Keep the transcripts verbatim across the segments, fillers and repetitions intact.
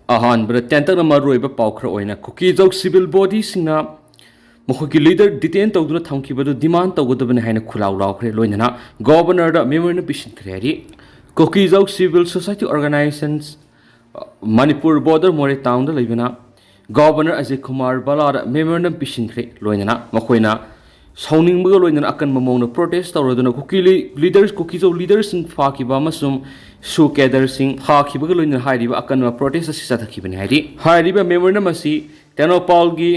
ꯑꯍꯥꯟꯕꯗ ꯇꯦꯟꯇꯛꯅ ꯃꯔꯨꯑꯣꯏꯕ ꯄꯥꯎ ꯈꯔ ꯑꯣꯏꯅ, ꯀꯨꯀꯤꯖꯧ civil bodyꯁꯤꯡꯅ ꯃꯈꯣꯏꯒꯤ leader detain ꯇꯧꯗꯨꯅ ꯊꯝꯈꯤꯕꯗꯨ demand ꯇꯧꯒꯗꯕꯅꯤ ꯍꯥꯏꯅ ꯈꯨꯜꯂꯥꯎ ꯂꯥꯎꯈ꯭ꯔꯦ, ꯂꯣꯏꯅꯅ Governorꯗ memorandum ꯄꯤꯁꯤꯟꯈ꯭ꯔꯦ ꯍꯥꯏꯔꯤ꯫ ꯀꯨꯀꯤꯖꯧ civil society organizations, Manipur border ꯃꯣꯔꯦ townꯗ ꯂꯩꯕꯅ Governor ꯑꯖꯌ ꯀꯨꯃꯥꯔ ꯚꯜꯂꯥꯗ memorandum ꯄꯤꯁꯤꯟꯈ꯭ꯔꯦ, ꯂꯣꯏꯅꯅ ꯃꯈꯣꯏꯅ ꯁꯥꯎꯅꯤꯡꯕꯒ ꯂꯣꯏꯅꯅ ꯑꯀꯟꯕ ꯃꯑꯣꯡꯗ protest ꯇꯧꯔꯗꯨꯅ ꯀꯨꯀꯤ leaders, ꯀꯨꯀꯤꯖꯧ leaderꯁꯤꯡ ꯐꯥꯈꯤꯕ ꯑꯃꯁꯨꯡ SoO cadreꯁꯤꯡ ꯐꯥꯈꯤꯕꯒ ꯂꯣꯏꯅꯅ ꯍꯥꯏꯔꯤꯕ ꯑꯀꯟꯕ protest ꯑꯁꯤ ꯆꯠꯊꯈꯤꯕꯅꯤ ꯍꯥꯏꯔꯤ꯫ ꯍꯥꯏꯔꯤꯕ memorandum ꯑꯁꯤ ꯇꯦꯡꯅꯧꯄꯜꯒꯤ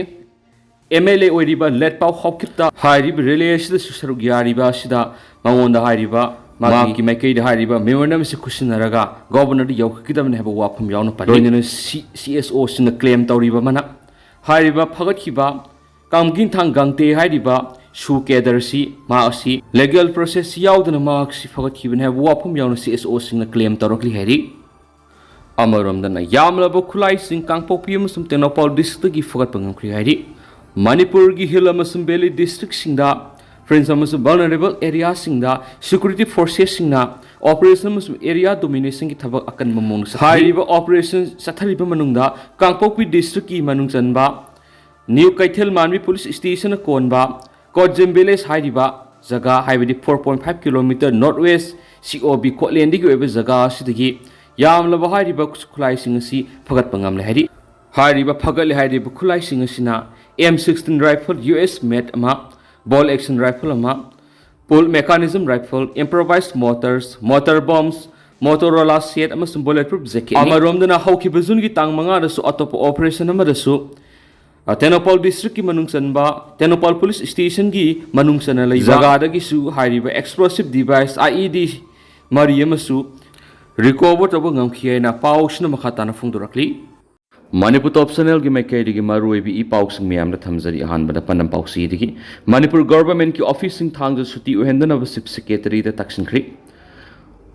MLA ꯑꯣꯏꯔꯤꯕ ꯂꯦꯠꯄꯥꯎ ꯍꯥꯎꯀꯤꯞꯇ ꯍꯥꯏꯔꯤꯕ rally ꯑꯁꯤꯗꯁꯨ ꯁꯔꯨꯛ ꯌꯥꯔꯤꯕ ꯑꯁꯤꯗ ꯃꯉꯣꯟꯗ ꯍꯥꯏꯔꯤꯕ ꯃꯍꯥꯛꯀꯤ ꯃꯥꯏꯀꯩꯗ ꯍꯥꯏꯔꯤꯕ memorandum ꯑꯁꯤ ꯈꯨꯠꯁꯤꯟꯅꯔꯒ Governorꯗ ꯌꯧꯈꯠꯀꯗꯕꯅꯤ ꯍꯥꯏꯕ ꯋꯥꯐꯝ ꯌꯥꯎꯅ ꯄꯜꯂꯤ꯫ ꯂꯣꯏꯅꯅ ꯁꯤ-, CSOꯁꯤꯡꯅ claim ꯇꯧꯔꯤꯕ ꯑꯃꯅ ꯍꯥꯏꯔꯤꯕ ꯐꯒꯠꯈꯤꯕ ꯀꯥꯝꯒꯤꯡꯊꯥꯡ ꯒꯥꯡꯇꯦ ꯍꯥꯏꯔꯤꯕ SoO cadreꯁꯤ ꯃꯍꯥꯛ ꯑꯁꯤ legal process ꯌꯥꯎꯗꯅ ꯃꯍꯥꯛꯁꯤ ꯐꯒꯠꯈꯤꯕꯅꯤ ꯍꯥꯏꯕ ꯋꯥꯐꯝ ꯌꯥꯎꯅ CSOꯁꯤꯡꯅ claim ꯇꯧꯔꯛꯂꯤ ꯍꯥꯏꯔꯤ꯫ ꯑꯃꯔꯣꯝꯗꯅ ꯌꯥꯝꯂꯕ ꯈꯨꯠꯂꯥꯏꯁꯤꯡ ꯀꯥꯡꯄꯣꯛꯄꯤ ꯑꯃꯁꯨꯡ ꯇꯦꯡꯅꯧꯄꯥꯜ districtꯒꯤ ꯐꯒꯠꯄ ꯉꯝꯈ꯭ꯔꯦ ꯍꯥꯏꯔꯤ꯫ ꯃꯅꯤꯄꯨꯔꯒꯤ hill ꯑꯃꯁꯨꯡ valley districtꯁꯤꯡꯗ, for instance, ꯑꯃꯁꯨꯡ vulnerable areaꯁꯤꯡꯗ security forcesꯁꯤꯡꯅ operation ꯑꯃꯁꯨꯡ area dominationꯒꯤ ꯊꯕꯛ ꯑꯀꯟꯕ ꯃꯑꯣꯡꯗ ꯆꯠꯊꯔꯤ꯫ ꯍꯥꯏꯔꯤꯕ operation ꯆꯠꯊꯔꯤꯕ ꯃꯅꯨꯡꯗ ꯀꯥꯡꯄꯣꯛꯄꯤ districtꯀꯤ ꯃꯅꯨꯡ ꯆꯟꯕ ꯅ꯭ꯌꯨ ꯀꯩꯊꯦꯜ ꯃꯥꯟꯕꯤ police stationꯅ ꯀꯣꯟꯕ ꯀꯣꯠꯖꯤꯝ village ꯍꯥꯏꯔꯤꯕ ꯖꯒꯥ, ꯍꯥꯏꯕꯗꯤ four point five kilometer north west COB ꯀꯣꯠꯂꯦꯟꯗꯒꯤ ꯑꯣꯏꯕ ꯖꯒꯥ ꯑꯁꯤꯗꯒꯤ ꯌꯥꯝꯂꯕ ꯍꯥꯏꯔꯤꯕ ꯈꯨꯠꯂꯥꯏꯁꯤꯡ ꯑꯁꯤ ꯐꯒꯠꯄ ꯉꯝꯂꯦ ꯍꯥꯏꯔꯤ꯫ ꯍꯥꯏꯔꯤꯕ ꯐꯒꯠꯂꯦ ꯍꯥꯏꯔꯤꯕ ꯈꯨꯠꯂꯥꯏꯁꯤꯡ ꯑꯁꯤꯅ M sixteen rifle, US made ꯑꯃ, bolt action rifle ꯑꯃ, pull mechanism rifle, improvised mortars, mortar bombs, Motorola set ꯑꯃꯁꯨꯡ bulletproof jacket꯫ ꯑꯃꯔꯣꯝꯗꯅ ꯍꯧꯈꯤꯕ Juneꯒꯤ ꯇꯥꯡ ꯃꯉꯥꯗꯁꯨ ꯑꯇꯣꯞꯄ operation ꯑꯃꯗꯁꯨ, ꯑ, ꯇꯦꯡꯅꯧꯄꯥꯜ districtꯀꯤ ꯃꯅꯨꯡ ꯆꯟꯕ ꯇꯦꯡꯅꯧꯄꯥꯜ police stationꯒꯤ ꯃꯅꯨꯡ ꯆꯟꯅ ꯂꯩꯕ ꯖꯒꯥꯗꯒꯤꯁꯨ ꯍꯥꯏꯔꯤꯕ explosive device, IED, ꯃꯔꯤ ꯑꯃꯁꯨ recover ꯇꯧꯕ ꯉꯝꯈꯤ ꯍꯥꯏꯅ ꯄꯥꯎꯁꯤꯅ ꯃꯈꯥ ꯇꯥꯅ ꯐꯣꯡꯗꯣꯔꯛꯂꯤ꯫ ꯃꯅꯤꯄꯨꯔ Top Channelꯒꯤ ꯃꯥꯏꯀꯩꯗꯒꯤ ꯃꯔꯨꯑꯣꯏꯕ ꯏ ꯄꯥꯎꯁꯤꯡ ꯃꯌꯥꯝꯗ ꯊꯝꯖꯔꯤ꯫ ꯑꯍꯥꯟꯕꯗ ꯄꯥꯟꯗꯝ ꯄꯥꯎꯆꯦꯗꯒꯤ꯫ ꯃꯅꯤꯄꯨꯔ governmentꯀꯤ officeꯁꯤꯡ ꯊꯥꯡꯖ ꯁꯨꯇꯤ ꯑꯣꯏꯍꯟꯗꯅꯕ Chief Secretaryꯗ ꯇꯥꯛꯁꯤꯟꯈ꯭ꯔꯤ꯫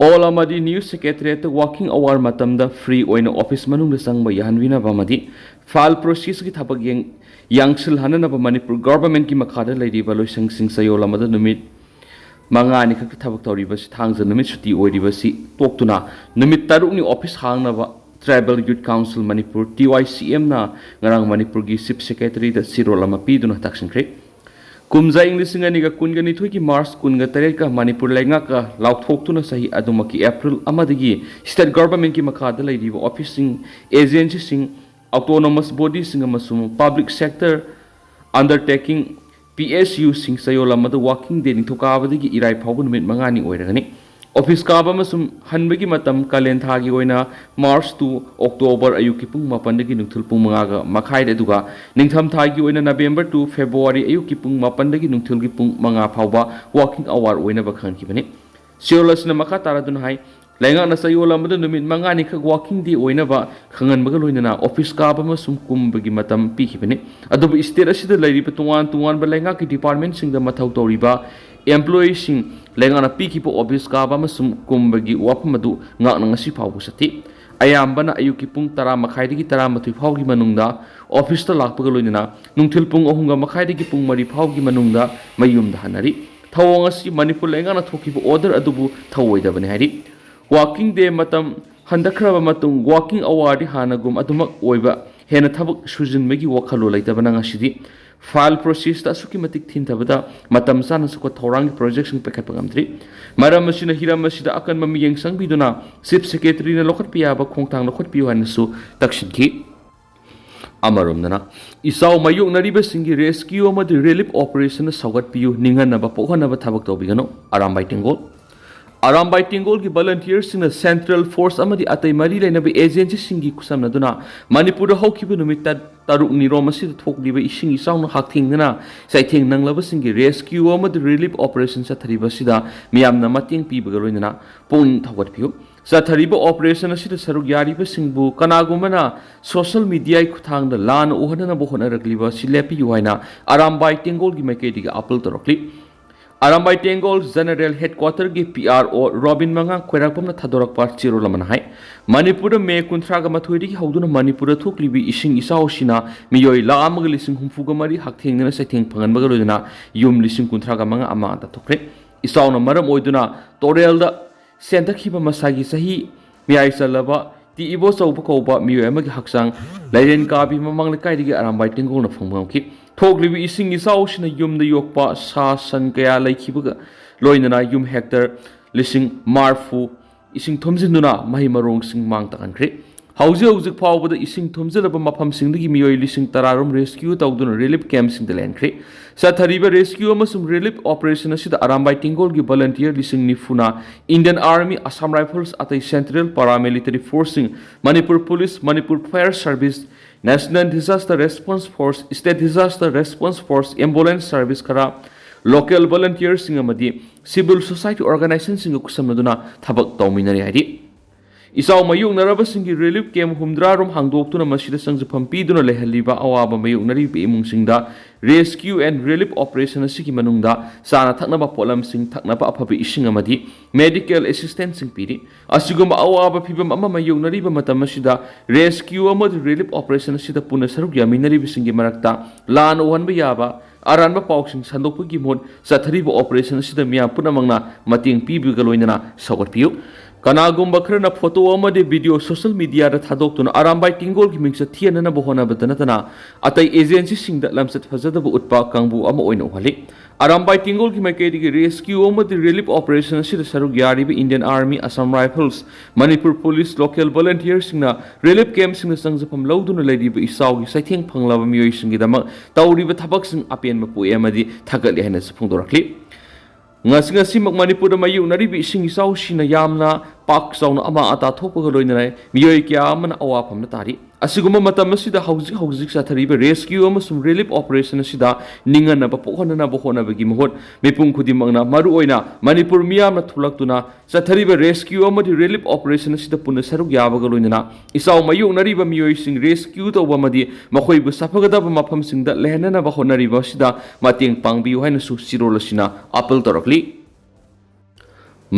All ꯑꯃꯗꯤ News Secretariatꯇ working hour ꯃꯇꯝꯗ free ꯑꯣꯏꯅ office ꯃꯅꯨꯡꯗ ꯆꯪꯕ ꯌꯥꯍꯟꯕꯤꯅꯕ ꯑꯃꯗꯤ file processꯀꯤ ꯊꯕꯛ ꯌꯦꯡ-, ꯌꯥꯡꯁꯤꯜꯍꯟꯅꯅꯕ ꯃꯅꯤꯄꯨꯔ governmentꯀꯤ ꯃꯈꯥꯗ ꯂꯩꯔꯤꯕ ꯂꯣꯏꯁꯪꯁꯤꯡ ꯆꯌꯣꯜ ꯑꯃꯗ ꯅꯨꯃꯤꯠ ꯃꯉꯥꯅꯤ ꯈꯛꯇ ꯊꯕꯛ ꯇꯧꯔꯤꯕꯁꯤ, ꯊꯥꯡꯖ ꯅꯨꯃꯤꯠ ꯁꯨꯇꯤ ꯑꯣꯏꯔꯤꯕꯁꯤ ꯇꯣꯛꯇꯨꯅ ꯅꯨꯃꯤꯠ ꯇꯔꯨꯛꯅꯤ office ꯍꯥꯡꯅꯕ Tribal Youth Council Manipur, T Y C M ꯅ ꯉꯔꯥꯡ ꯃꯅꯤꯄꯨꯔꯒꯤ Chief Secretary ꯗ ꯆꯦꯔꯣꯜ ꯑꯃ ꯄꯤꯗꯨꯅ ꯇꯛꯁꯤꯟꯈ꯭ꯔꯦ꯫ ꯀꯨꯝꯖꯥ ꯏꯪ ꯂꯤꯁꯤꯡ ꯑꯅꯤꯒ ꯀꯨꯟꯒ ꯅꯤꯊꯣꯏꯒꯤ March ꯀꯨꯟꯒ ꯇꯔꯦꯠꯀ ꯃꯅꯤꯄꯨꯔ ꯂꯩꯉꯥꯛꯀ ꯂꯥꯎꯊꯣꯛꯇꯨꯅ ꯆꯍꯤ ꯑꯗꯨꯃꯛꯀꯤ April ꯑꯃꯗꯒꯤ state government ꯀꯤ ꯃꯈꯥꯗ ꯂꯩꯔꯤꯕ office ꯁꯤꯡ, agency ꯁꯤꯡ, autonomous body ꯁꯤꯡ ꯑꯃꯁꯨꯡ public sector undertaking, P S U ꯁꯤꯡ ꯆꯌꯣꯜ ꯑꯃꯗ working day ꯅꯤꯡꯊꯧꯀꯥꯕꯗꯒꯤ ꯏꯔꯥꯏ ꯐꯥꯎꯕ ꯅꯨꯃꯤꯠ ꯃꯉꯥꯅꯤ ꯑꯣꯏꯔꯒꯅꯤ꯫ Office ꯀꯥꯕ ꯑꯃꯁꯨꯡ ꯍꯟꯕꯒꯤ ꯃꯇꯝ ꯀꯥꯂꯦꯟ ꯊꯥꯒꯤ ꯑꯣꯏꯅ March to October ꯑꯌꯨꯛꯀꯤ ꯄꯨꯡ ꯃꯥꯄꯟꯗꯒꯤ ꯅꯨꯡꯊꯤꯜ ꯄꯨꯡ ꯃꯉꯥꯒ ꯃꯈꯥꯏꯗ, ꯑꯗꯨꯒ ꯅꯤꯡꯊꯝ ꯊꯥꯒꯤ ꯑꯣꯏꯅ November to February ꯑꯌꯨꯛꯀꯤ ꯄꯨꯡ ꯃꯥꯄꯟꯗꯒꯤ ꯅꯨꯡꯊꯤꯜꯒꯤ ꯄꯨꯡ ꯃꯉꯥ ꯐꯥꯎꯕ working hour ꯑꯣꯏꯅꯕ ꯈꯪꯍꯟꯈꯤꯕꯅꯤ꯫ ꯆꯦꯔꯣꯜ ꯑꯁꯤꯅ ꯃꯈꯥ ꯇꯥꯔꯗꯨꯅ ꯍꯥꯏ, ꯂꯩꯉꯥꯛꯅ ꯆꯌꯣꯜ ꯑꯃꯗ ꯅꯨꯃꯤꯠ ꯃꯉꯥꯅꯤꯈꯛ working day ꯑꯣꯏꯅꯕ ꯈꯪꯍꯟꯕꯒ ꯂꯣꯏꯅꯅ office ꯀꯥꯕ ꯑꯃꯁꯨꯡ ꯀꯨꯝꯕꯒꯤ ꯃꯇꯝ ꯄꯤꯈꯤꯕꯅꯤ꯫ ꯑꯗꯨꯕꯨ state ꯑꯁꯤꯗ ꯂꯩꯔꯤꯕ ꯇꯣꯉꯥꯟ ꯇꯣꯉꯥꯟꯕ ꯂꯩꯉꯥꯛꯀꯤ department ꯁꯤꯡꯗ ꯃꯊꯧ ꯇꯧꯔꯤꯕ employee ꯁꯤꯡ ꯂꯩꯉꯥꯛꯅ ꯄꯤꯈꯤꯕ office ꯀꯥꯕ ꯑꯃꯁꯨꯡ ꯀꯨꯝꯕꯒꯤ ꯋꯥꯐꯝ ꯑꯗꯨ ꯉꯥꯛꯅ ꯉꯁꯤ ꯐꯥꯎꯕ ꯆꯠꯊꯤ꯫ ꯑꯌꯥꯝꯕꯅ ꯑꯌꯨꯛꯀꯤ ꯄꯨꯡ ꯇꯔꯥ ꯃꯈꯥꯏꯗꯒꯤ ꯇꯔꯥꯃꯥꯊꯣꯏ ꯐꯥꯎꯒꯤ ꯃꯅꯨꯡꯗ office ꯇ ꯂꯥꯛꯄꯒ ꯂꯣꯏꯅꯅ ꯅꯨꯡꯊꯤꯜ ꯄꯨꯡ ꯑꯍꯨꯝꯒ ꯃꯈꯥꯏꯗꯒꯤ ꯄꯨꯡ ꯃꯔꯤ ꯐꯥꯎꯒꯤ ꯃꯅꯨꯡꯗ ꯃꯌꯨꯝꯗ ꯍꯟꯅꯔꯤ꯫ ꯊꯧꯑꯣꯡ ꯑꯁꯤ ꯃꯅꯤꯄꯨꯔ ꯂꯩꯉꯥꯛꯅ ꯊꯣꯛꯈꯤꯕ order ꯑꯗꯨꯕꯨ ꯊꯧꯑꯣꯏꯗꯕꯅꯤ ꯍꯥꯏꯔꯤ꯫ Working day ꯃꯇꯝ ꯍꯟꯊꯈ꯭ꯔꯕ ꯃꯇꯨꯡ working hour ꯗꯤ ꯍꯥꯟꯅꯒꯨꯝ ꯑꯗꯨꯃꯛ ꯑꯣꯏꯕ, ꯍꯦꯟꯅ ꯊꯕꯛ ꯁꯨꯖꯤꯟꯕꯒꯤ ꯋꯥꯈꯜꯂꯣꯟ ꯂꯩꯇꯕꯅ ꯉꯁꯤꯗꯤ file process ꯇ ꯑꯁꯨꯛꯀꯤ ꯃꯇꯤꯛ ꯊꯤꯟꯊꯕꯗ ꯃꯇꯝ ꯆꯥꯅ ꯆꯥꯎꯈꯠ ꯊꯧꯔꯥꯡꯒꯤ project ꯁꯤꯡ ꯄꯥꯏꯈꯠꯄ ꯉꯝꯗ꯭ꯔꯤ꯫ ꯃꯔꯝ ꯑꯁꯤꯅ ꯍꯤꯔꯝ ꯑꯁꯤꯗ ꯑꯀꯟꯕ ꯃꯤꯠꯌꯦꯡ ꯆꯪꯕꯤꯗꯨꯅ Chief Secretary ꯅ ꯂꯧꯈꯠꯄ ꯌꯥꯕ ꯈꯣꯡꯊꯥꯡ ꯂꯧꯈꯠꯄꯤꯌꯨ ꯍꯥꯏꯅꯁꯨ ꯇꯛꯁꯤꯟꯈꯤ꯫ ꯑꯃꯔꯣꯝꯗꯅ, ꯏꯆꯥꯎ ꯃꯥꯌꯣꯛꯅꯔꯤꯕꯁꯤꯡꯒꯤ rescue ꯑꯃꯗꯤ relief operation ꯁꯧꯒꯠꯄꯤꯌꯨ, ꯅꯤꯡꯍꯟꯅꯕ ꯄꯣꯛꯍꯟꯅꯕ ꯊꯕꯛ ꯇꯧꯕꯤꯒꯅꯨ, ꯑꯔꯥꯝꯕꯥꯏ ꯇꯦꯡꯒꯣꯜ꯫ ꯑꯔꯥꯝꯕꯥꯏ ꯇꯦꯡꯒꯣꯜꯒꯤ volunteer ꯁꯤꯡꯅ central force ꯑꯃꯗꯤ ꯑꯇꯩ ꯃꯔꯤ ꯂꯩꯅꯕ agency ꯁꯤꯡꯒꯤ ꯈꯨꯠꯁꯝꯅꯗꯨꯅ ꯃꯅꯤꯄꯨꯔꯗ ꯍꯧꯈꯤꯕ ꯅꯨꯃꯤꯠ ꯇ-, ꯇꯔꯨꯛꯅꯤꯔꯣꯝ ꯑꯁꯤꯗ ꯊꯣꯛꯂꯤꯕ ꯏꯁꯤꯡ ꯏꯆꯥꯎꯅ ꯍꯛꯊꯦꯡꯅꯅ ꯆꯩꯊꯦꯡ ꯅꯪꯂꯕꯁꯤꯡꯒꯤ rescue ꯑꯃꯗꯤ relief operation ꯆꯠꯊꯔꯤꯕ ꯑꯁꯤꯗ ꯃꯤꯌꯥꯝꯅ ꯃꯇꯦꯡ ꯄꯤꯕꯒ ꯂꯣꯏꯅꯅ ꯄꯨꯛꯅꯤꯡ ꯊꯧꯒꯠꯄꯤꯌꯨ꯫ ꯆꯠꯊꯔꯤꯕ operation ꯑꯁꯤꯗ ꯁꯔꯨꯛ ꯌꯥꯔꯤꯕꯁꯤꯡꯕꯨ ꯀꯅꯥꯒꯨꯝꯕꯅ social media ꯒꯤ ꯈꯨꯠꯊꯥꯡꯗ ꯂꯥꯟꯅ ꯎꯍꯟꯅꯅꯕ ꯍꯣꯠꯅꯔꯛꯂꯤꯕ ꯑꯁꯤ ꯂꯦꯞꯄꯤꯌꯨ ꯍꯥꯏꯅ ꯑꯔꯥꯝꯕꯥꯏ ꯇꯦꯡꯒꯣꯜꯒꯤ ꯃꯥꯏꯀꯩꯗꯒꯤ appeal ꯇꯧꯔꯛꯂꯤ꯫ ꯑꯔꯥꯝꯕꯥꯏ ꯇꯦꯡꯒꯣꯜ General Headquarter ꯒꯤ P R O ꯔꯣꯕꯤꯟ ꯃꯉꯥꯡ ꯈ꯭ꯋꯥꯏꯔꯥꯛꯄꯝꯅ ꯊꯥꯗꯣꯔꯛꯄ ꯆꯦꯔꯣꯜ ꯑꯃꯅ ꯍꯥꯏ, ꯃꯅꯤꯄꯨꯔꯗ May ꯀꯨꯟꯊ꯭ꯔꯥꯒ ꯃꯥꯊꯣꯏꯗꯒꯤ ꯍꯧꯗꯨꯅ ꯃꯅꯤꯄꯨꯔꯗ ꯊꯣꯛꯂꯤꯕ ꯏꯁꯤꯡ ꯏꯆꯥꯎ ꯑꯁꯤꯅ ꯃꯤꯑꯣꯏ ꯂꯥꯈ ꯑꯃꯒ ꯂꯤꯁꯤꯡ ꯍꯨꯝꯐꯨꯒ ꯃꯔꯤ ꯍꯛꯊꯦꯡꯅꯅ ꯆꯩꯊꯦꯡ ꯐꯪꯍꯟꯕꯒ ꯂꯣꯏꯅꯅ ꯌꯨꯝ ꯂꯤꯁꯤꯡ ꯀꯨꯟꯊ꯭ꯔꯥꯒ ꯃꯉꯥ ꯑꯃꯥꯡ ꯑꯇꯥ ꯊꯣꯛꯈ꯭ꯔꯦ꯫ ꯏꯆꯥꯎꯅ ꯃꯔꯝ ꯑꯣꯏꯗꯨꯅ ꯇꯣꯔꯦꯜꯗ ꯆꯦꯟꯊꯈꯤꯕ ꯃꯁꯥꯒꯤ ꯆꯍꯤ ꯃꯌꯥꯏ ꯆꯜꯂꯕ ꯇꯤ ꯏꯕꯣꯆꯧꯕ ꯀꯧꯕ ꯃꯤꯑꯣꯏ ꯑꯃꯒꯤ ꯍꯛꯆꯥꯡ ꯂꯥꯏꯔꯦꯟ ꯀꯥꯕꯤ ꯃꯃꯥꯡ ꯂꯩꯀꯥꯏꯗꯒꯤ ꯑꯔꯥꯝꯕꯥꯏ ꯇꯦꯡꯒꯣꯜꯅ ꯐꯪꯕ ꯉꯝꯈꯤ꯫ ꯊꯣꯛꯂꯤꯕ ꯏꯁꯤꯡ ꯏꯆꯥꯎꯁꯤꯅ ꯌꯨꯝꯗ ꯌꯣꯛꯄ ꯁꯥ ꯁꯟ ꯀꯌꯥ ꯂꯩꯈꯤꯕꯒ ꯂꯣꯏꯅꯅ ꯌꯨꯝ ꯍꯦꯛꯇꯔ ꯂꯤꯁꯤꯡ ꯃꯔꯤꯐꯨ ꯏꯁꯤꯡ ꯊꯨꯝꯖꯤꯟꯗꯨꯅ ꯃꯍꯩ ꯃꯔꯣꯡꯁꯤꯡ ꯃꯥꯡ ꯇꯥꯛꯍꯟꯈ꯭ꯔꯦ꯫ ꯍꯧꯖꯤꯛ ꯍꯧꯖꯤꯛ ꯐꯥꯎꯕꯗ ꯏꯁꯤꯡ ꯊꯨꯝꯖꯤꯜꯂꯕ ꯃꯐꯝꯁꯤꯡꯗꯒꯤ ꯃꯤꯑꯣꯏ ꯂꯤꯁꯤꯡ ꯇꯔꯥꯔꯣꯝ ꯔꯦꯁꯀ꯭ꯌꯨ ꯇꯧꯗꯨꯅ ꯔꯤꯂꯤꯐ ꯀꯦꯝꯞꯁꯤꯡꯗ ꯂꯩꯍꯟꯈ꯭ꯔꯦ꯫ ꯆꯠꯊꯔꯤꯕ ꯔꯦꯁꯀ꯭ꯌꯨ ꯑꯃꯁꯨꯡ ꯔꯤꯂꯤꯐ ꯑꯣꯄꯔꯦꯁꯟ ꯑꯁꯤꯗ ꯑꯔꯥꯝꯕꯥꯏ ꯇꯦꯡꯒꯣꯜꯒꯤ ꯚꯣꯂꯟꯇꯤꯌꯔ ꯂꯤꯁꯤꯡ ꯅꯤꯐꯨꯅ Indian Army, Assam Rifles, ꯑꯇꯩ ꯁꯦꯟꯇ꯭ꯔꯦꯜ ꯄꯥꯔꯥꯃꯤꯂꯤꯇꯔꯤ ꯐꯣꯔꯁꯁꯤꯡ, Manipur police, Manipur fire service, national disaster response force, state disaster response force, ambulance service ꯈꯔ, ꯂꯣꯀꯦꯜ ꯚꯣꯂꯟꯇꯤꯌꯔꯁꯤꯡ ꯑꯃꯗꯤ ꯁꯤꯚꯤꯜ ꯁꯣꯁꯥꯏꯇꯤ ꯑꯣꯔꯒꯅꯥꯏꯖꯦꯁꯟꯁꯤꯡꯒ ꯈꯨꯠꯁꯝꯅꯗꯨꯅ ꯊꯕꯛ ꯇꯧꯃꯤꯟꯅꯔꯤ ꯍꯥꯏꯔꯤ꯫ ꯏꯆꯥꯎ ꯃꯥꯌꯣꯛꯅꯔꯕꯁꯤꯡꯒꯤ ꯔꯤꯂꯤꯐ ꯀꯦꯝꯞ ꯍꯨꯝꯗ꯭ꯔꯥ ꯔꯣꯝ ꯍꯥꯡꯗꯣꯛꯇꯨꯅ ꯃꯁꯤꯗ ꯆꯪꯖꯐꯝ ꯄꯤꯗꯨꯅ ꯂꯩꯍꯜꯂꯤꯕ ꯑꯋꯥꯕ ꯃꯥꯌꯣꯛꯅꯔꯤꯕ ꯏꯃꯨꯡꯁꯤꯡꯗ ꯔꯦꯁꯀ꯭ꯌꯨ ꯑꯦꯟ ꯔꯤꯂꯤꯐ ꯑꯣꯄꯔꯦꯁꯟ ꯑꯁꯤꯒꯤ ꯃꯅꯨꯡꯗ ꯆꯥꯅ ꯊꯛꯅꯕ ꯄꯣꯠꯂꯝꯁꯤꯡ, ꯊꯛꯅꯕ ꯑꯐꯕ ꯏꯁꯤꯡ ꯑꯃꯗꯤ ꯃꯦꯗꯤꯀꯦꯜ ꯑꯦꯁꯤꯁꯇꯦꯟꯁꯁꯤꯡ ꯄꯤꯔꯤ꯫ ꯑꯁꯤꯒꯨꯝꯕ ꯑꯋꯥꯕ ꯐꯤꯚꯝ ꯑꯃ ꯃꯥꯌꯣꯛꯅꯔꯤꯕ ꯃꯇꯝ ꯑꯁꯤꯗ ꯔꯦꯁꯀ꯭ꯌꯨ ꯑꯃꯗꯤ ꯔꯤꯂꯤꯐ ꯑꯣꯄꯔꯦꯁꯟ ꯑꯁꯤꯗ ꯄꯨꯟꯅ ꯁꯔꯨꯛ ꯌꯥꯃꯤꯟꯅꯔꯤꯕꯁꯤꯡꯒꯤ ꯃꯔꯛꯇ ꯂꯥꯟꯅ ꯎꯍꯟꯕ ꯌꯥꯕ ꯑꯔꯥꯟꯕ ꯄꯥꯎꯁꯤꯡ ꯁꯟꯗꯣꯛꯄꯒꯤ ꯃꯍꯨꯠ ꯆꯠꯊꯔꯤꯕ ꯑꯣꯄꯔꯦꯁꯟ ꯑꯁꯤꯗ ꯃꯤꯌꯥꯝ ꯄꯨꯝꯅꯃꯛꯅ ꯃꯇꯦꯡ ꯄꯤꯕꯒ ꯂꯣꯏꯅꯅ ꯁꯧꯒꯠꯄꯤꯌꯨ꯫ ꯀꯅꯥꯒꯨꯝꯕ ꯈꯔꯅ ꯐꯣꯇꯣ ꯑꯃꯗꯤ ꯚꯤꯗꯤꯑꯣ ꯁꯣꯁꯤꯌꯦꯜ ꯃꯤꯗꯤꯌꯥꯗ ꯊꯥꯗꯣꯛꯇꯨꯅ ꯑꯔꯥꯝꯕꯥꯏ ꯇꯦꯡꯒꯣꯜꯒꯤ ꯃꯤꯡꯆꯠ ꯊꯤꯍꯟꯅꯅꯕ ꯍꯣꯠꯅꯕꯗ ꯅꯠꯇꯅ ꯑꯇꯩ ꯑꯦꯖꯦꯟꯁꯤꯁꯤꯡꯗ ꯂꯝꯆꯠ ꯐꯖꯗꯕ ꯎꯠꯄ ꯀꯥꯡꯕꯨ ꯑꯃ ꯑꯣꯏꯅ ꯎꯍꯜꯂꯤ꯫ ꯑꯔꯥꯝꯕꯥꯏ ꯇꯦꯡꯒꯣꯜꯒꯤ ꯃꯥꯏꯀꯩꯗꯒꯤ ꯔꯦꯁꯀ꯭ꯌꯨ ꯑꯃꯗꯤ ꯔꯤꯂꯤꯐ ꯑꯣꯄꯔꯦꯁꯟ ꯑꯁꯤꯗ ꯁꯔꯨꯛ ꯌꯥꯔꯤꯕ Indian Army, Assam Rifles, Manipur police, local ꯚꯣꯂꯟꯇꯤꯌꯔꯁꯤꯡꯅ ꯔꯤꯂꯤꯐ ꯀꯦꯝꯞꯁꯤꯡꯗ ꯆꯪꯖꯐꯝ ꯂꯧꯗꯨꯅ ꯂꯩꯔꯤꯕ ꯏꯆꯥꯎꯒꯤ ꯆꯩꯊꯦꯡ ꯐꯪꯂꯕ ꯃꯤꯑꯣꯏꯁꯤꯡꯒꯤꯗꯃꯛ ꯇꯧꯔꯤꯕ ꯊꯕꯛꯁꯤꯡ ꯑꯄꯦꯟꯕ ꯄꯣꯛꯏ ꯑꯃꯗꯤ ꯊꯥꯒꯠꯂꯤ ꯍꯥꯏꯅꯁꯨ ꯐꯣꯡꯗꯣꯔꯛꯂꯤ꯫ ꯉꯁꯤ ꯉꯁꯤꯃꯛ ꯃꯅꯤꯄꯨꯔꯗ ꯃꯥꯌꯣꯛꯅꯔꯤꯕ ꯏꯁꯤꯡ ꯏꯆꯥꯎꯁꯤꯅ ꯌꯥꯝꯅ ꯄꯥꯛ ꯆꯥꯎꯅ ꯑꯃꯥ ꯑꯇꯥ ꯊꯣꯛꯄꯒ ꯂꯣꯏꯅꯅ ꯃꯤꯑꯣꯏ ꯀꯌꯥ ꯑꯃꯅ ꯑꯋꯥꯐꯝꯗ ꯇꯥꯔꯤ꯫ ꯑꯁꯤꯒꯨꯝꯕ ꯃꯇꯝ ꯑꯁꯤꯗ ꯍꯧꯖꯤꯛ ꯍꯧꯖꯤꯛ ꯆꯠꯊꯔꯤꯕ ꯔꯦꯁꯀ꯭ꯌꯨ ꯑꯃꯁꯨꯡ ꯔꯤꯂꯤꯐ ꯑꯣꯄꯔꯦꯁꯟ ꯑꯁꯤꯗ ꯅꯤꯡꯍꯟꯅꯕ ꯄꯣꯛꯍꯟꯅꯅꯕ ꯍꯣꯠꯅꯕꯒꯤ ꯃꯍꯨꯠ ꯃꯤꯄꯨꯝ ꯈꯨꯗꯤꯡꯃꯛꯅ, ꯃꯔꯨꯑꯣꯏꯅ ꯃꯅꯤꯄꯨꯔ ꯃꯤꯌꯥꯝꯅ ꯊꯣꯛꯂꯛꯇꯨꯅ ꯆꯠꯊꯔꯤꯕ ꯔꯦꯁꯀ꯭ꯌꯨ ꯑꯃꯗꯤ ꯔꯤꯂꯤꯐ ꯑꯣꯄꯔꯦꯁꯟ ꯑꯁꯤꯗ ꯄꯨꯟꯅ ꯁꯔꯨꯛ ꯌꯥꯕꯒ ꯂꯣꯏꯅꯅ ꯏꯆꯥꯎ ꯃꯥꯌꯣꯛꯅꯔꯤꯕ ꯃꯤꯑꯣꯏꯁꯤꯡ ꯔꯦꯁꯀ꯭ꯌꯨ ꯇꯧꯕ ꯑꯃꯗꯤ ꯃꯈꯣꯏꯕꯨ ꯁꯥꯐꯒꯗꯕ ꯃꯐꯝꯁꯤꯡꯗ ꯂꯩꯍꯟꯅꯅꯕ ꯍꯣꯠꯅꯔꯤꯕ ꯑꯁꯤꯗ ꯃꯇꯦꯡ ꯄꯥꯡꯕꯤꯌꯨ ꯍꯥꯏꯅꯁꯨ ꯆꯤꯔꯣꯜ ꯑꯁꯤꯅ ꯑꯥꯄꯤꯜ ꯇꯧꯔꯛꯂꯤ꯫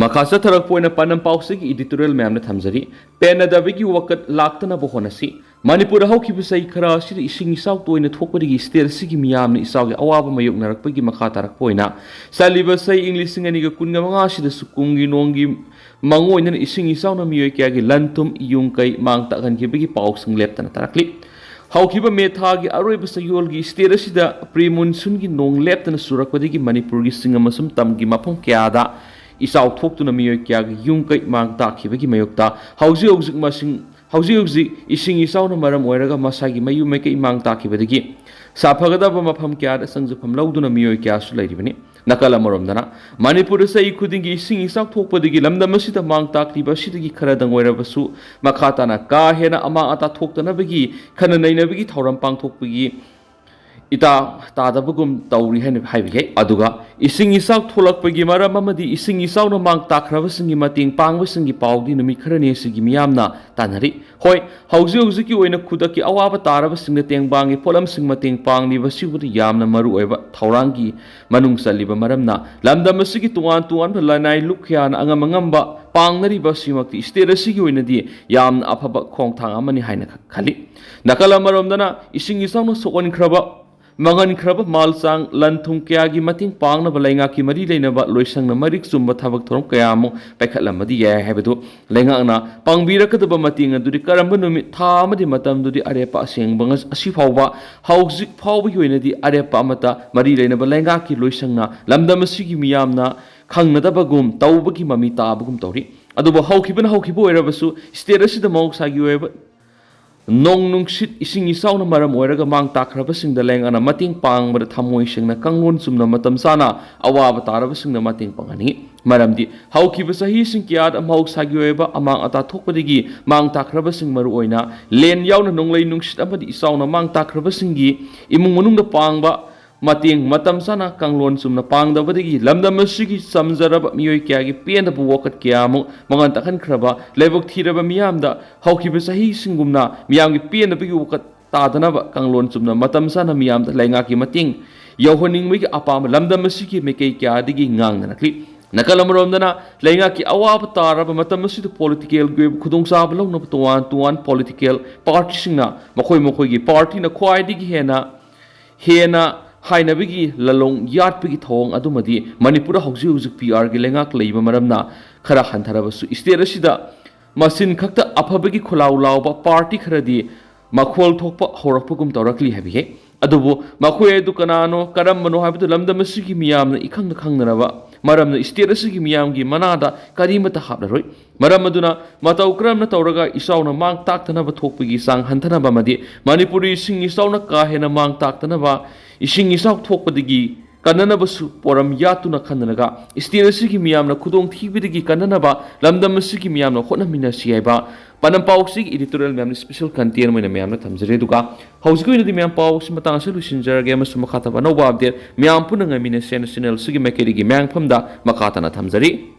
ꯃꯈꯥ ꯆꯠꯊꯔꯛꯄ ꯑꯣꯏꯅ ꯄꯥꯟꯗꯝ ꯄꯥꯎꯆꯦꯒꯤ editorial ꯃꯌꯥꯝꯅ ꯊꯝꯖꯔꯤ꯫ ꯄꯦꯟꯅꯗꯕꯒꯤ ꯋꯥꯀꯠ ꯂꯥꯛꯇꯅꯕ ꯍꯣꯠꯅꯁꯤ꯫ ꯃꯅꯤꯄꯨꯔꯗ ꯍꯧꯈꯤꯕ ꯆꯍꯤ ꯈꯔ ꯑꯁꯤꯗ ꯏꯁꯤꯡ ꯏꯆꯥꯎ ꯇꯣꯏꯅ ꯊꯣꯛꯄꯗꯒꯤ state ꯑꯁꯤꯒꯤ ꯃꯤꯌꯥꯝꯅ ꯏꯆꯥꯎꯒꯤ ꯑꯋꯥꯕ ꯃꯥꯌꯣꯛꯅꯔꯛꯄꯒꯤ ꯃꯈꯥ ꯇꯥꯔꯛꯄ ꯑꯣꯏꯅ ꯆꯠꯂꯤꯕ ꯆꯍꯤ ꯏꯪ ꯂꯤꯁꯤꯡ ꯑꯅꯤꯒ ꯀꯨꯟꯒ ꯃꯉꯥ ꯑꯁꯤꯗꯁꯨ ꯀꯨꯝꯒꯤ ꯅꯣꯡꯒꯤ ꯃꯥꯡꯑꯣꯏꯅꯅ ꯏꯁꯤꯡ ꯏꯆꯥꯎꯅ ꯃꯤꯑꯣꯏ ꯀꯌꯥꯒꯤ ꯂꯟ ꯊꯨꯝ, ꯌꯨꯝ ꯀꯩ ꯃꯥꯡ ꯇꯥꯛꯍꯟꯈꯤꯕꯒꯤ ꯄꯥꯎꯁꯤꯡ ꯂꯦꯞꯇꯅ ꯇꯥꯔꯛꯂꯤ꯫ ꯍꯧꯈꯤꯕ ꯃꯦ ꯊꯥꯒꯤ ꯑꯔꯣꯏꯕ ꯆꯌꯣꯜꯒꯤ state ꯑꯁꯤꯗ pre monsoonꯒꯤ ꯅꯣꯡ ꯂꯦꯞꯇꯅ ꯆꯨꯔꯛꯄꯗꯒꯤ ꯃꯅꯤꯄꯨꯔꯒꯤ ꯆꯤꯡ ꯑꯃꯁꯨꯡ ꯇꯝꯒꯤ ꯃꯐꯝ ꯀꯌꯥꯗ ꯏꯆꯥꯎ ꯊꯣꯛꯇꯨꯅ ꯃꯤꯑꯣꯏ ꯀꯌꯥꯒꯤ ꯌꯨꯝ ꯀꯩ ꯃꯥꯡ ꯇꯥꯛꯈꯤꯕꯒꯤ ꯃꯥꯌꯣꯛꯇ ꯍꯧꯖꯤꯛ ꯍꯧꯖꯤꯛ ꯃꯁꯤꯡ, ꯍꯧꯖꯤꯛ ꯍꯧꯖꯤꯛ ꯏꯁꯤꯡ ꯏꯆꯥꯎꯅ ꯃꯔꯝ ꯑꯣꯏꯔꯒ ꯃꯁꯥꯒꯤ ꯃꯌꯨꯝ ꯃꯀꯩ ꯃꯥꯡ ꯇꯥꯛꯈꯤꯕꯗꯒꯤ ꯁꯥꯐꯒꯗꯕ ꯃꯐꯝ ꯀꯌꯥꯗ ꯆꯪꯖꯐꯝ ꯂꯧꯗꯨꯅ ꯃꯤꯑꯣꯏ ꯀꯌꯥꯁꯨ ꯂꯩꯔꯤꯕꯅꯤ꯫ ꯅꯥꯀꯜ ꯑꯃꯔꯣꯝꯗꯅ, ꯃꯅꯤꯄꯨꯔꯗ ꯆꯍꯤ ꯈꯨꯗꯤꯡꯒꯤ ꯏꯁꯤꯡ ꯏꯆꯥꯎ ꯊꯣꯛꯄꯗꯒꯤ ꯂꯝꯗꯝ ꯑꯁꯤꯗ ꯃꯥꯡ ꯇꯥꯛꯂꯤꯕ ꯑꯁꯤꯗꯒꯤ ꯈꯔꯗꯪ ꯑꯣꯏꯔꯕꯁꯨ ꯃꯈꯥ ꯇꯥꯅ ꯀꯥ ꯍꯦꯟꯅ ꯑꯃꯥꯡ ꯑꯇꯥ ꯊꯣꯛꯇꯅꯕꯒꯤ ꯈꯟꯅ ꯅꯩꯅꯕꯒꯤ ꯊꯧꯔꯝ ꯄꯥꯡꯊꯣꯛꯄꯒꯤ ꯏꯇꯥ ꯇꯥꯗꯕꯒꯨꯝ ꯇꯧꯔꯤ ꯍꯥꯏꯅ ꯍꯥꯏꯕ ꯌꯥꯏ꯫ ꯑꯗꯨꯒ ꯏꯁꯤꯡ ꯏꯆꯥꯎ ꯊꯣꯛꯂꯛꯄꯒꯤ ꯃꯔꯝ ꯑꯃꯗꯤ ꯏꯁꯤꯡ ꯏꯆꯥꯎꯅ ꯃꯥꯡ ꯇꯥꯛꯈ꯭ꯔꯕꯁꯤꯡꯒꯤ ꯃꯇꯦꯡ ꯄꯥꯡꯕꯁꯤꯡꯒꯤ ꯄꯥꯎꯗꯤ ꯅꯨꯃꯤꯠ ꯈꯔꯅꯤ ꯑꯁꯤꯒꯤ ꯃꯤꯌꯥꯝꯅ ꯇꯥꯟꯅꯔꯤ꯫ ꯍꯣꯏ, ꯍꯧꯖꯤꯛ ꯍꯧꯖꯤꯛꯀꯤ ꯑꯣꯏꯅ ꯈꯨꯗꯛꯀꯤ ꯑꯋꯥꯕ ꯇꯥꯔꯕꯁꯤꯡꯗ ꯇꯦꯡꯕꯥꯡꯒꯤ ꯄꯣꯠꯂꯝꯁꯤꯡ ꯃꯇꯦꯡ ꯄꯥꯡꯂꯤꯕꯁꯤꯕꯨꯗꯤ ꯌꯥꯝꯅ ꯃꯔꯨꯑꯣꯏꯕ ꯊꯧꯔꯥꯡꯒꯤ ꯃꯅꯨꯡ ꯆꯜꯂꯤꯕ ꯃꯔꯝꯅ ꯂꯝꯗꯝ ꯑꯁꯤꯒꯤ ꯇꯣꯉꯥꯟ ꯇꯣꯉꯥꯟꯕ ꯂꯅꯥꯏ ꯂꯨꯞ ꯀꯌꯥꯅ ꯑꯉꯝ ꯑꯉꯝꯕ ꯄꯥꯡꯅꯔꯤꯕ ꯑꯁꯤꯃꯛꯇꯤ state ꯑꯁꯤꯒꯤ ꯑꯣꯏꯅꯗꯤ ꯌꯥꯝꯅ ꯑꯐꯕ ꯈꯣꯡꯊꯥꯡ ꯑꯃꯅꯤ ꯍꯥꯏꯅ ꯈꯜꯂꯤ꯫ ꯅꯥꯀꯜ ꯑꯃꯔꯣꯝꯗꯅ ꯏꯁꯤꯡ ꯏꯆꯥꯎꯅ ꯁꯣꯛꯍꯟꯈ꯭ꯔꯕ, ꯃꯥꯡꯍꯟꯈ꯭ꯔꯕ ꯃꯥꯜ ꯆꯥꯡ, ꯂꯟ ꯊꯨꯝ ꯀꯌꯥꯒꯤ ꯃꯇꯦꯡ ꯄꯥꯡꯅꯕ ꯂꯩꯉꯥꯛꯀꯤ ꯃꯔꯤ ꯂꯩꯅꯕ ꯂꯣꯏꯁꯪꯅ ꯃꯔꯤꯛ ꯆꯨꯝꯕ ꯊꯕꯛ ꯊꯧꯔꯝ ꯀꯌꯥ ꯑꯃ ꯄꯥꯏꯈꯠꯂꯝꯕꯗꯤ ꯌꯥꯏ ꯍꯥꯏꯕꯗꯨ ꯂꯩꯉꯥꯛꯅ ꯄꯥꯡꯕꯤꯔꯛꯀꯗꯕ ꯃꯇꯦꯡ ꯑꯗꯨꯗꯤ ꯀꯔꯝꯕ ꯅꯨꯃꯤꯠ, ꯊꯥ ꯑꯃꯗꯤ ꯃꯇꯝꯗꯨꯗꯤ ꯑꯔꯦꯞꯄ ꯑꯁꯦꯡꯕ ꯉ-, ꯑꯁꯤ ꯐꯥꯎꯕ, ꯍꯧꯖꯤꯛ ꯐꯥꯎꯕꯒꯤ ꯑꯣꯏꯅꯗꯤ ꯑꯔꯦꯞꯄ ꯑꯃꯠꯇ ꯃꯔꯤ ꯂꯩꯅꯕ ꯂꯩꯉꯥꯛꯀꯤ ꯂꯣꯏꯁꯪꯅ ꯂꯝꯗꯝ ꯑꯁꯤꯒꯤ ꯃꯤꯌꯥꯝꯅ ꯈꯪꯅꯗꯕꯒꯨꯝ ꯇꯧꯕꯒꯤ ꯃꯃꯤ ꯇꯥꯕꯒꯨꯝ ꯇꯧꯔꯤ꯫ ꯑꯗꯨꯕꯨ ꯍꯧꯈꯤꯕꯅ ꯍꯧꯈꯤꯕ ꯑꯣꯏꯔꯕꯁꯨ state ꯑꯁꯤꯗ ꯃꯍꯧꯁꯥꯒꯤ ꯑꯣꯏꯕ ꯅꯣꯡ ꯅꯨꯡꯁꯤꯠ, ꯏꯁꯤꯡ ꯏꯆꯥꯎꯅ ꯃꯔꯝ ꯑꯣꯏꯔꯒ ꯃꯥꯡ ꯇꯥꯛꯈ꯭ꯔꯕꯁꯤꯡꯗ ꯂꯩꯉꯥꯛꯅ ꯃꯇꯦꯡ ꯄꯥꯡꯕꯗ ꯊꯃꯣꯏ ꯁꯦꯡꯅ ꯀꯥꯡꯂꯣꯟ ꯆꯨꯝꯅ ꯃꯇꯝ ꯆꯥꯅ ꯑꯋꯥꯕ ꯇꯥꯔꯕꯁꯤꯡꯗ ꯃꯇꯦꯡ ꯄꯥꯡꯍꯟꯅꯤꯡꯏ꯫ ꯃꯔꯝꯗꯤ ꯍꯧꯈꯤꯕ ꯆꯍꯤꯁꯤꯡ ꯀꯌꯥꯗ ꯃꯍꯧꯁꯥꯒꯤ ꯑꯣꯏꯕ ꯑꯃꯥꯡ ꯑꯇꯥ ꯊꯣꯛꯄꯗꯒꯤ ꯃꯥꯡ ꯇꯥꯛꯈ꯭ꯔꯕꯁꯤꯡ, ꯃꯔꯨꯑꯣꯏꯅ ꯂꯦꯟ ꯌꯥꯎꯅ ꯅꯣꯡꯂꯩ ꯅꯨꯡꯁꯤꯠ ꯑꯃꯗꯤ ꯏꯆꯥꯎꯅ ꯃꯥꯡ ꯇꯥꯛꯈ꯭ꯔꯕꯁꯤꯡꯒꯤ ꯏꯃꯨꯡ ꯃꯅꯨꯡꯗ ꯄꯥꯡꯕ ꯃꯇꯦꯡ ꯃꯇꯝ ꯆꯥꯅ ꯀꯥꯡꯂꯣꯟ ꯆꯨꯝꯅ ꯄꯥꯡꯗꯕꯗꯒꯤ ꯂꯝꯗꯝ ꯑꯁꯤꯒꯤ ꯆꯝꯖꯔꯕ ꯃꯤꯑꯣꯏ ꯀꯌꯥꯒꯤ ꯄꯦꯟꯗꯕ ꯋꯥꯀꯠ ꯀꯌꯥ ꯑꯃꯨꯛ ꯃꯉꯥꯟ ꯇꯥꯛꯍꯟꯈ꯭ꯔꯕ ꯂꯥꯏꯕꯛ ꯊꯤꯔꯕ ꯃꯤꯌꯥꯝꯗ ꯍꯧꯈꯤꯕ ꯆꯍꯤꯁꯤꯡꯒꯨꯝꯅ ꯃꯤꯌꯥꯝꯒꯤ ꯄꯦꯟꯅꯕꯒꯤ ꯋꯥꯀꯠ ꯇꯥꯗꯅꯕ ꯀꯥꯡꯂꯣꯟ ꯆꯨꯝꯅ ꯃꯇꯝ ꯆꯥꯅ ꯃꯤꯌꯥꯝꯗ ꯂꯩꯉꯥꯛꯀꯤ ꯃꯇꯦꯡ ꯌꯧꯍꯟꯅꯤꯡꯕꯒꯤ ꯑꯄꯥꯝꯕ ꯂꯝꯗꯝ ꯑꯁꯤꯒꯤ ꯃꯥꯏꯀꯩ ꯀꯌꯥꯗꯒꯤ ꯉꯥꯡꯅꯔꯛꯂꯤ꯫ ꯅꯥꯀꯜ ꯑꯃꯔꯣꯝꯗꯅ ꯂꯩꯉꯥꯛꯀꯤ ꯑꯋꯥꯕ ꯇꯥꯔꯕ ꯃꯇꯝ ꯑꯁꯤꯗ ꯄꯣꯂꯤꯇꯤꯀꯦꯜꯒꯤ ꯑꯣꯏꯕ ꯈꯨꯗꯣꯡꯆꯥꯕ ꯂꯧꯅꯕ ꯇꯣꯉꯥꯟ ꯇꯣꯉꯥꯟ ꯄꯣꯂꯤꯇꯤꯀꯦꯜ ꯄꯥꯔꯇꯤꯁꯤꯡꯅ ꯃꯈꯣꯏ ꯃꯈꯣꯏꯒꯤ ꯄꯥꯔꯇꯤꯅ ꯈ꯭ꯋꯥꯏꯗꯒꯤ ꯍꯦꯟꯅ ꯍꯦꯟꯅ ꯍꯥꯏꯅꯕꯒꯤ ꯂꯂꯣꯡ ꯌꯥꯠꯄꯒꯤ ꯊꯧꯑꯣꯡ ꯑꯗꯨꯃꯗꯤ ꯃꯅꯤꯄꯨꯔꯗ ꯍꯧꯖꯤꯛ ꯍꯧꯖꯤꯛ ꯄꯤ ꯑꯥꯔꯒꯤ ꯂꯩꯉꯥꯛ ꯂꯩꯕ ꯃꯔꯝꯅ ꯈꯔ ꯍꯟꯊꯔꯕꯁꯨ ꯏꯁꯇꯦꯠ ꯑꯁꯤꯗ ꯃꯆꯤꯟ ꯈꯛꯇ ꯑꯐꯕꯒꯤ ꯈꯨꯂꯥꯎ ꯂꯥꯎꯕ ꯄꯥꯔꯇꯤ ꯈꯔꯗꯤ ꯃꯈꯣꯜ ꯊꯣꯛꯄ ꯍꯧꯔꯛꯄꯒꯨꯝ ꯇꯧꯔꯛꯂꯤ ꯍꯥꯏꯕꯤꯈꯤ꯫ ꯑꯗꯨꯕꯨ ꯃꯈꯣꯏ ꯑꯗꯨ ꯀꯅꯥꯅꯣ, ꯀꯔꯝꯕꯅꯣ ꯍꯥꯏꯕꯗꯨ ꯂꯝꯗꯝ ꯑꯁꯤꯒꯤ ꯃꯤꯌꯥꯝꯅ ꯏꯈꯪꯗ ꯈꯪꯅꯔꯕ ꯃꯔꯝꯅ ꯏꯁꯇꯦꯠ ꯑꯁꯤꯒꯤ ꯃꯤꯌꯥꯝꯒꯤ ꯃꯅꯥꯗ ꯀꯔꯤꯃꯠꯇ ꯍꯥꯞꯂꯔꯣꯏ꯫ ꯃꯔꯝ ꯑꯗꯨꯅ ꯃꯇꯧ ꯀꯔꯝꯅ ꯇꯧꯔꯒ ꯏꯆꯥꯎꯅ ꯃꯥꯡ ꯇꯥꯛꯇꯅꯕ ꯊꯣꯛꯄꯒꯤ ꯆꯥꯡ ꯍꯟꯊꯅꯕ ꯑꯃꯗꯤ ꯃꯅꯤꯄꯨꯔꯤꯁꯤꯡ ꯏꯆꯥꯎꯅ ꯀꯥ ꯍꯦꯟꯅ ꯃꯥꯡ ꯇꯥꯛꯇꯅꯕ, ꯏꯁꯤꯡ ꯏꯆꯥꯎ ꯊꯣꯛꯄꯗꯒꯤ ꯀꯟꯅꯅꯕꯁꯨ ꯄꯣꯔꯝ ꯌꯥꯠꯇꯨꯅ ꯈꯟꯅꯔꯒ ꯏꯁꯇꯦꯠ ꯑꯁꯤꯒꯤ ꯃꯤꯌꯥꯝꯅ ꯈꯨꯗꯣꯡꯊꯤꯕꯗꯒꯤ ꯀꯟꯅꯅꯕ ꯂꯝꯗꯝ ꯑꯁꯤꯒꯤ ꯃꯤꯌꯥꯝꯅ ꯍꯣꯠꯅꯃꯤꯟꯅꯁꯤ ꯍꯥꯏꯕ ꯄꯥꯟꯗꯝ ꯄꯥꯎꯁꯤꯒꯤ ꯏꯗꯤꯇꯣꯔꯤꯌꯦꯜ ꯃꯌꯥꯝꯅ ꯁ꯭ꯄꯦꯁꯦꯜ ꯀꯟꯇꯦꯟ ꯑꯣꯏꯅ ꯃꯌꯥꯝꯅ ꯊꯝꯖꯔꯤ꯫ ꯑꯗꯨꯒ ꯍꯧꯖꯤꯛꯀꯤ ꯑꯣꯏꯅꯗꯤ ꯃꯌꯥꯝ ꯄꯥꯎꯁꯤ ꯃꯇꯥꯡ ꯑꯁꯤꯗ ꯂꯣꯏꯁꯤꯟꯖꯔꯒꯦ ꯑꯃꯁꯨꯡ ꯃꯈꯥ ꯇꯥꯕ ꯑꯅꯧꯕ ꯑꯞꯗꯦꯠ ꯃꯌꯥꯝ ꯄꯨꯟꯅ ꯉꯥꯏꯃꯤꯟꯅꯁꯦꯅ ꯆꯦꯅꯦꯜ ꯑꯁꯤꯒꯤ ꯃꯥꯏꯀꯩꯗꯒꯤ ꯃꯌꯥꯝꯐꯝꯗ ꯃꯈꯥ ꯇꯥꯅ ꯊꯝꯖꯔꯤ꯫